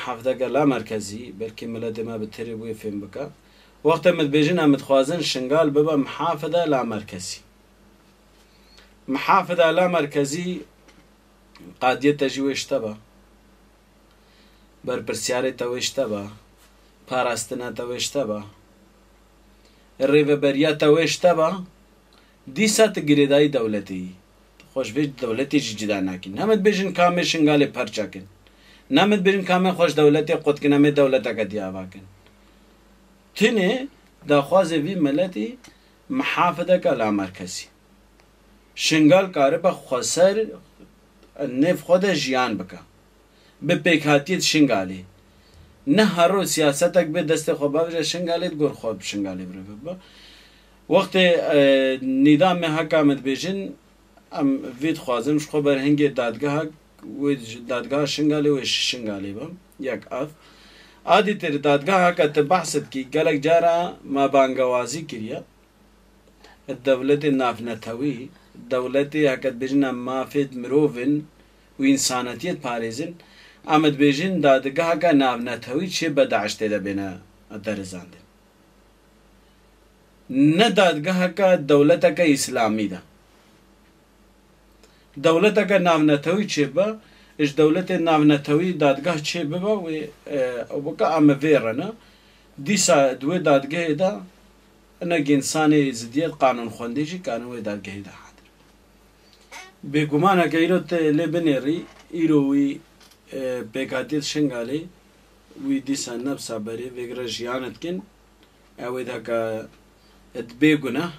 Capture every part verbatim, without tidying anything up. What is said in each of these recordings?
Mihafideke la merkezî, belkî miletê me bi tirê wê fêm bike. Wextê min dibêjin em dixwazin Şingal bibe mihafide la merkezî. Mihafide la merkezî qadiyê te jî wê ji te be. Berpirsiyarê te wê ji te be. Parastina te wê ji te be. Rêveberiya te wê ji te be. Dîsa tu girêdayî dewletê yî. Xwe ji vê dewletê jî cida nakî. Ne min dibêjin ka em ê Şingalê perça kin. Ne min dibêjin ka em ê xwe ji dewletê qut kin, em ê dewleteke dî ava kin. Tinê daxwazê vî miletî mihafideke lamerkezî. Şingal karibe xweser nêv xwe de jiyan bike. Bi pêkhatiyê di Şingalê. Ne hero siyasetek bê destê xwe bavêje Şingalê, di gor xwe bi Şingalê bireve bibe. Wextê, e, nîdamê heka me dibêjin, em vê dixwazin ji xwe ber hingê dadgeha, wê ji dadgeha Şingalê wê ji Şingalê be, yek ev. Adî tir dadgeha heka tu behs dikî, gelek cara me bangewazî kiriye. Dewletê navnetewî, dewletê heke dibêjin em mafê mirovin û însanetiyê diparêzin, em dibêjin dadgeheke navnetewî çê be DAIŞ tê de bêne derizandin. Ne dadgeheke dewleteke îslamî de. Dewleteke navnetewî çêbibe, ji dewletê navnetewî dadgeh çêbibe, wê, e, ew bike, em ê vê re ne. Dîsa di wê dadgehê de hinek însanê zidiyet qanûnxwendê jî karin wê dadgehê de hadir bin. Bêguman heke îro te lê binêrî, îro wî, e, pêkhatiyê Şingalê, wî dîsa nebsa berê, vêgre jiyan dikin, ew ê deke di bê guneh.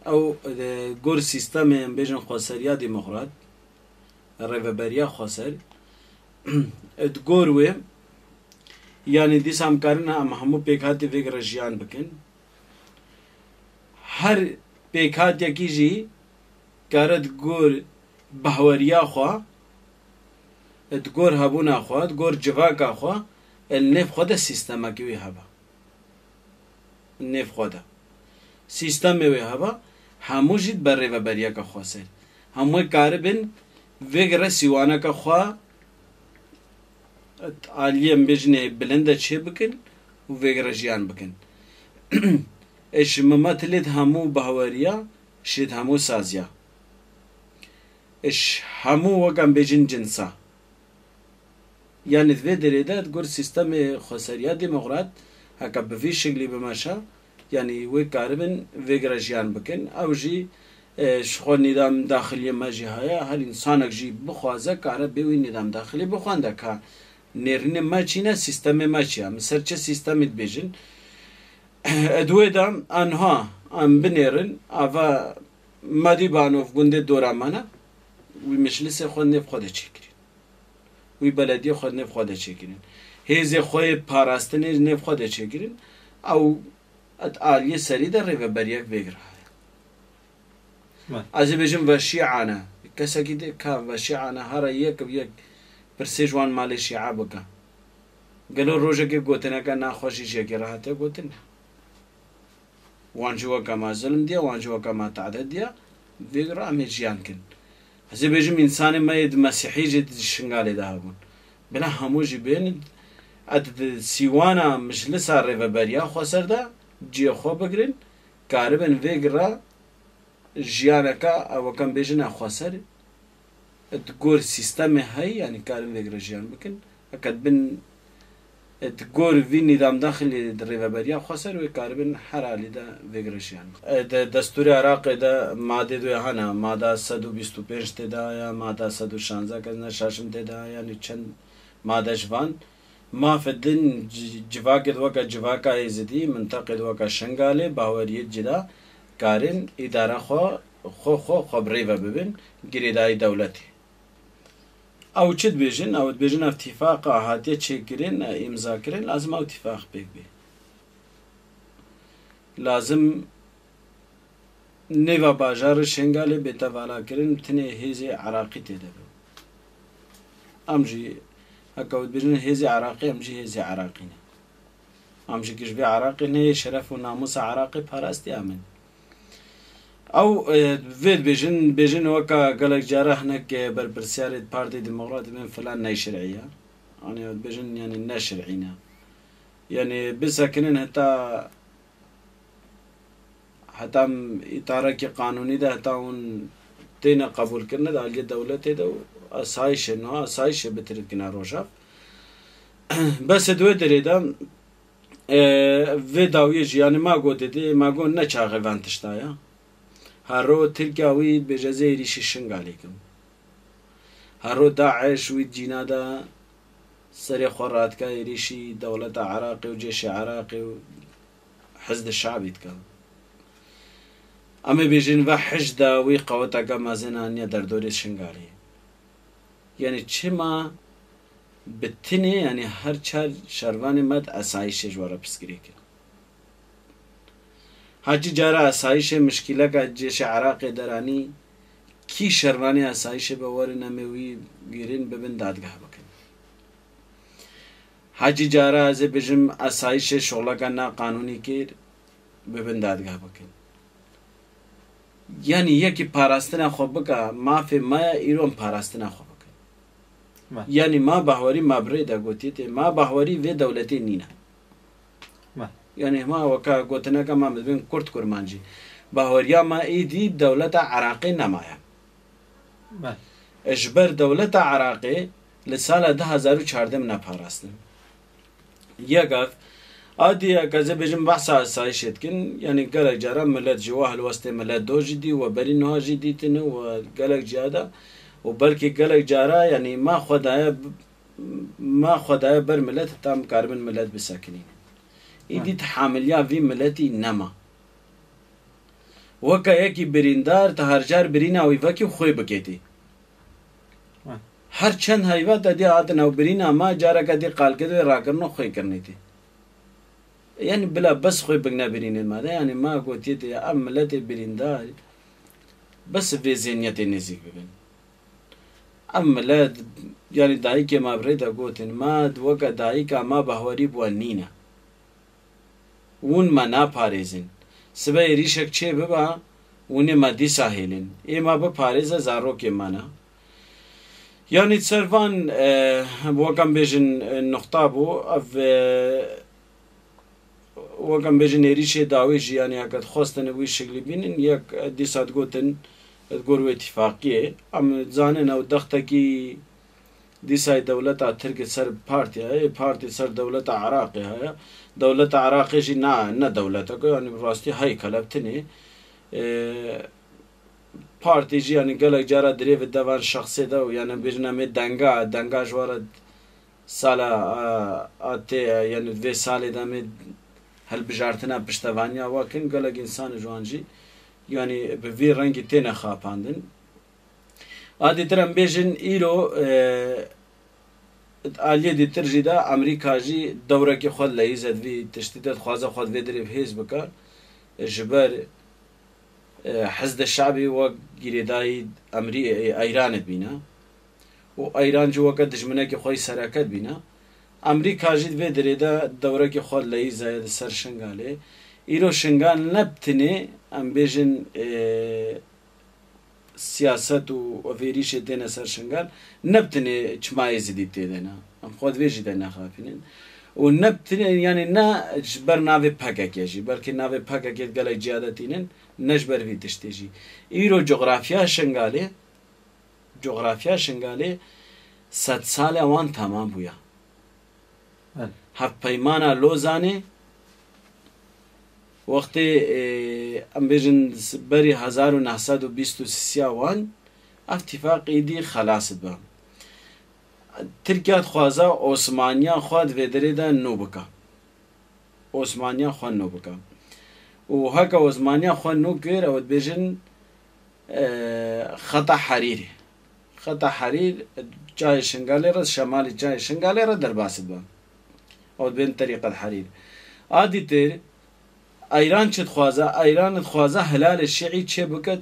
Ew, e, gor sîstemê, em bêjin, xweseriya demokrat, rêveberiya xweser, e, di gor wê, yanî dîsa em karin em hemû pêkhatî vê gire jiyan bikin. Her pêkhatiyekî jî kare di gor bahweriya xwe, di gor hebûna xwe, di gor civaka xwe, e, li nêv xwe de sîstemekî wê hebe. Nêv xwe de. Sîstemê wê hebe, hemû jî dibe rêveberiyeke xweser. Hemû karibin vê gire sîwaneke xwe aliyê, em bêjin, ê bilind de çê bikin û vê gire jiyan bikin. Ê ji mimetilê di hemû bahweriya, şêt hemû saziya. Ê ji hemû, wek em bêjin, cinsa. Yanî di vê derê de di gor sîstemê xweseriya demokrat, heke bi vî şiklî bimeşe, yanî wê karibin vê gire jiyan bikin. Ew jî, e, ji xwe nîdam daxiliyê me jî heye. Her însanek jî bixwaze, kare bê wî nîdam daxilî bixwende ka nêrînê me çi ne, sîstemê me çi ye. Em ser çi sîstemî dibêjin? E, di wê de anha em binêrin, ava Madî Banov gundê dora me ne, wî meclisê xwe nêv xwe de çêkirî. Wî belediyê xwe nêv xwe de çêkirin. Hêzê xwe yê parastinê nêv xwe de çêkirin. Ew et aliyê serî de rêveberiyek vê gire heye. Belê. Ez ê bêjim veşîane. Kesekî dê ka veşîane, here yek bi yek pirsê ji wan malê şîa bike. Gelo rojekê gotineke naxweşî ji yekê re hatiye gotin? Wan jî weke me zilm diye, wan jî weke me tehdid diye, vê re em ê jiyan kin. Ez ê bêjim, însanê me yê di mesîhî jî di Şingalê de hebûn. Bila hemû jî bên, ed di sîwana mijlisa rêveberiya xweser de cihê xwe bigirin, karibin vê re jiyaneke, ew weke em bêjin, e xweser, di gor sîstemê heye, yanî karin vê gire jiyan bikin. Heke dibin, e, di gor vî nîdam daxilî di rêveberiya xweser wê karibin her alî de vê gire jiyan bikin. E, di destûrê Iraqê de madê duyê hene, mada sed û bîst û pênc tê de heye, mada sed û şanzeh, ez ne şaşim, tê de heye, yanî çend made ji van. Mafê din ci-, civakê di weke civaka Êzidî, mintaqê di weke Şingalê, baweriyê cida, karin îdara xwe, xwe, xwe, xwe bi rê ve bibin, girêdayî dewletê. Ew çi dibêjin? Ew dibêjin ev tîfaqa hatiye çêkirin, e, îmza kirin, lazim ew tîfaq pêk bê. Lazim nêva bajarê Şengalê bête valakirin, tinê hêzê Iraqî tê de be. Em jî, heke ew dibêjin hêzê Iraqî, em jî hêzê Iraqî ne. Em jî ji vê Iraqê neyê, şeref û namûsa Iraqê parastiye em in. Ew, e, vê dibêjin, dibêjin weka gelek cara hinek, e, berpirsiyarê Partî Demokrat dibên filan neyşerî ye. Anî bêjin, yanî ne şer'î ne. Yanî bisekinin heta, heta îtarekî qanûnî de heta hûn têne qebûlkirinê de aliyê dewletê de û asayişê, niha asayişê bitirikine rojav. Bes di wê derê de, e, vê dawiyê jî, yanî ma got dê, ma got ne çaxê van tişta ya. Her ro Tirkiya wî bêje ez ê êrîşî Şingalê kim. Her ro DAIŞ wî cîna de serê xwe radike êrîşî dewleta Iraqê û cêşê Iraqê û Hizd Şabî dike. Em ê bêjin ve hişda wî qeweteke mezin aniye derdorê Şingalê. Yanî çima bi tinê, yanî her çar şervanê me di esayîşê ji we re pirsgirêk in? Hacî cara esayîşê mişkîleka cêşê Iraqê deranî, kî şervanê esayîşê be werin em ê wî gîrin bibin dadgeh bikin. Hacî cara ez ê bijim esayîşê şoxleka naqanûnî kir, bibin dadgeh bikin. Yanî yekî parastina xwe bike, mafê me ye, îro em parastina xwe bikin. Me. Yanî ma bahwerî, ma bi rê de gotiye tê, ma bahwerî vê dewletê nîne. Me. Yanî ma weke gotineke ma dibên Kurd Kurmancî. Bahweriya ma êdî dewleta Iraqê nemaye. Me. Ji ber dewleta Iraqê li sala du hazar û çardeh min neparastin. Yek ev. A diya ke ez ê bêjim behsa esayîşê dikin, yanî gelek cara millet ji we helwestê millet do jî dî, we berî niha jî dîtine, we gelek ciya de û belkî gelek cara, yanî ma xwe daye, ma xwe daye ber millet, heta em karibin millet bisekinînin. Îdî Ha. tehamiliya vî miletî nema. Weke yekî birîndar, te her car birîna wî vekî xwê biketî. Heh. Her çend heyva te dî hatin ew birîna ma, careke dî qalkirî wê rakirino xwê kirinê tê. Yanî bila bes xwê bigine birînê ma de, yanî ma gotiye tê, em miletê birîndar bes vê zêniyetê nêzîk bibin. Em milet, yanî dayikê ma bi rê de gotin, ma weke dayika ma bahwerî bi we nîne. Hûn me naparêzin. Sibe êrîşek çê biba, hûn ê me dîsa hêlin. Ê me biparêze zarokê me ne. Yanî ser van, e, wek em bêjin, e, nuqta bû, ev, e, wek em bêjin êrîşê dawî jî, yanî heke dixwestin wî şiklî bînin, yek, e, dîsa digotin, e, di gor wê tifaqiyê. Em dizanin ew dextekî Dîsa dewleta Tirk ser partî heye, partî ser dewleta Iraqê heye. Dewleta Iraqê jî na, ne dewletek e, yanî bi rastî heykel e, bi tinê. E, partî jî, yanî gelek cara dirê ve devan şexsê de û, yanî bêjin em ê denga, denga ji we re sala, a, a tê, yanî vê salê de em ê hilbijartina piştevaniya we kin, gelek însan ji wan jî, yanî bi vî rengî têne xapandin. A dîtir em bêjin îro, e, aliyê dîtir jî de Amerîka jî dewrekî xwe leyîze di vî tiştî de dixwaze xwe di vê derê bi hêz bike. E, ji ber, e, Hizd Şabî wek girêdayî Amerî-, e, Eyranê dibîne. Û Eyran jî weke dijminekî xwe yî sereke dibîne. Amerîka jî di vê derê de dewrekî xwe leyîze di ser Şingalê. Îro Şingal ne bi tinê, em bêjin, e, siyaset û vêrîşê têne ser Şingal, ne bi tinê çima Êzidî tê de ne. Em xwe di vê jî de nexapînin. Û ne bi tinê, yanî ne ji ber navê P K K jî, belkî navê P K K di gelek ciya de tînin, ne ji ber vî tiştê jî. Îro cografya Şingalê, cografya Şingalê sed sale wan temam bûya. Belê. Hevpeymana Lozanê wextê, e, em bêjin berî hezar û neh sed û bîst û sê wan ev tîfaq êdî xelas dibe. Tirkiya dixwaze Osmaniya xwe di vê derê de nû bike. Osmaniya xwe nû bike. Û heke Osmaniya xwe nû kir, ew dibêjin, e, Xeta Herîrê. Xeta Herîr, çayê Şingalê re, şemalê çayê Şingalê re derbas dibe. Ew dibên Terîqet Herîr. A dîtir, Eyran çi dixwaze? Eyran dixwaze hilalê şîî çê bike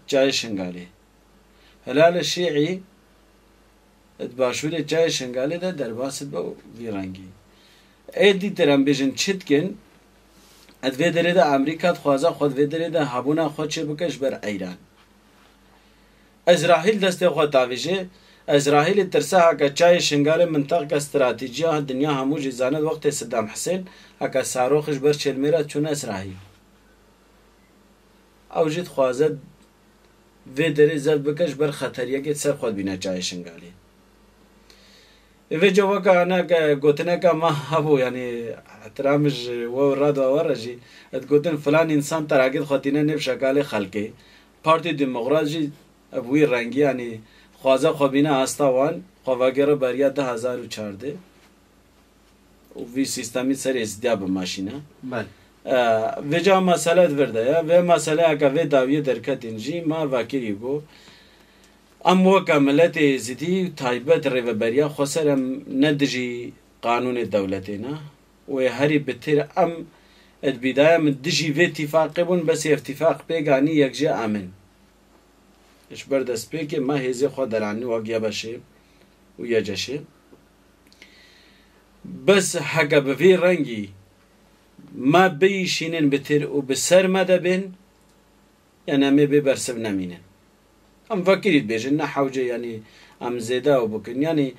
çayê Şingalê. Hilalê şîî di başûrê çayê Şingalê de derbas dibe û vî rengî. Ê dîtir em bêjin çi dikin? Di vê derê de Amerîka dixwaze xwe di vê derê de hebûna xwe çê bike ji ber Eyran. Îsraîl destê xwe tavîjê, Ezrahîlî tirse heke çayê Şingalê mintaqeke stratejî ya dinya hemû jî zanit wextê Sidam Hisên heke Saroxî ji ber Çêlmê re çûne Ezrahîl. Ew jî dixwaze vê derê zeft bike ji ber xeteriyekê ser xwe dibîne çayê Şingalê. Ê vê cewaka ne ke gotineka me hebû, yanî ihtiram ji we û Rado Awe re jî, digotin filan însan terakî dixwe tîne nêv şekalê xelkê. Partî Demokrat jî bi wî rengî, yanî dixwaze xwe bîne asta wan, xwe vegere beriya du hezar û çardeh û vî sîstemî ser êzidiya bimeşîne. Belê. E, vêca mesele di vir de ye. Vê meseleyeke vê dawiyê derketin jî me vekirî got, em weke miletê êzidî taybet rêveberiya xweser em ne dijî qanûnê dewletê ne. Wê herî bi têr em di bîdaya min dijî vê tîfaqê bûn, bes ev tîfaq pêk anî yek jê em in. Ji ber destpêkê me hêzê xwe deranî wek YBŞ'ê û YCŞ'ê. Bes heke bi vî rengî me biyîşînin bi têr û bi ser me de bên, yanî em ê bê bersiv nemînin. Em vekirî dibêjin, ne hewce, yanî em zêde ew bikin. Yanî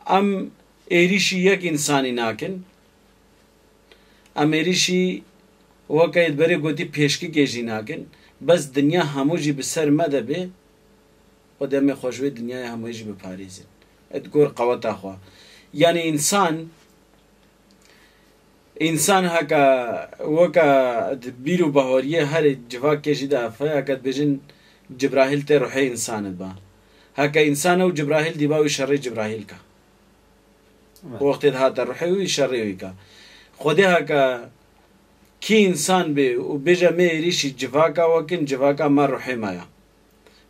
em êrîşî yek însanî nakin. Em êrîşî weke yê berê gotî pêşkikê jî nakin. Bes dinya hemû jî bi ser me de bê, xwedê em ê xwe ji wê dinyayê hemûyê jî biparêzin. Di gor qeweta xwe. Yanî însan, însan heke weke di bîr û baweriyê herê civakê jî de ev heye, heke dibêjin Cibrahîl tê ruhê însan diba. Heke însan ew Cibrahîl dîba wî şerê Cibrahîl ka. Evet. Wextê dihate ruhê wî şerê wî ka. Xwedê heke kî însan bê û bêje me êrîşî civaka we kin, civaka me ruhê me ya.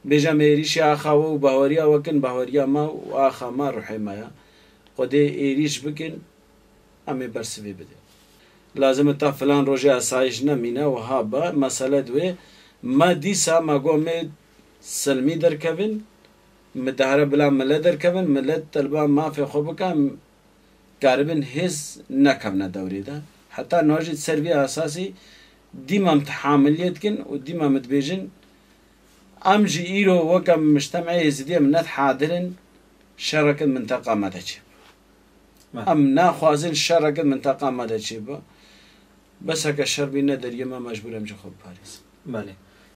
Bêje me êrîşî axa we û bahweriya we kin, bahweriya me û axa me ruhê me ya. Xwedê êrîş bikin, em ê bersivê bidin. Lazim e ta filan rojê asayîş nemîne, wiha be, mesele di wê. Me dîsa me got me silmî derkevin, me dihare bila milet derkevin, milet telba mafê xwe bike, em karibin hêz nekevne dewrê de. Heta niha jî ser vî esasî dîma em tehamiliyê dikin û dîma em dibêjin, em jî îro weke mictemê êzidî em ne hadir in şereke minteqa me de çêbibe. Belê. Em naxwazin şereke minteqa me de çêbibe. Bes heke şer bî ne deriyê me, mecbûr em ji xwe biparêzin. Belê.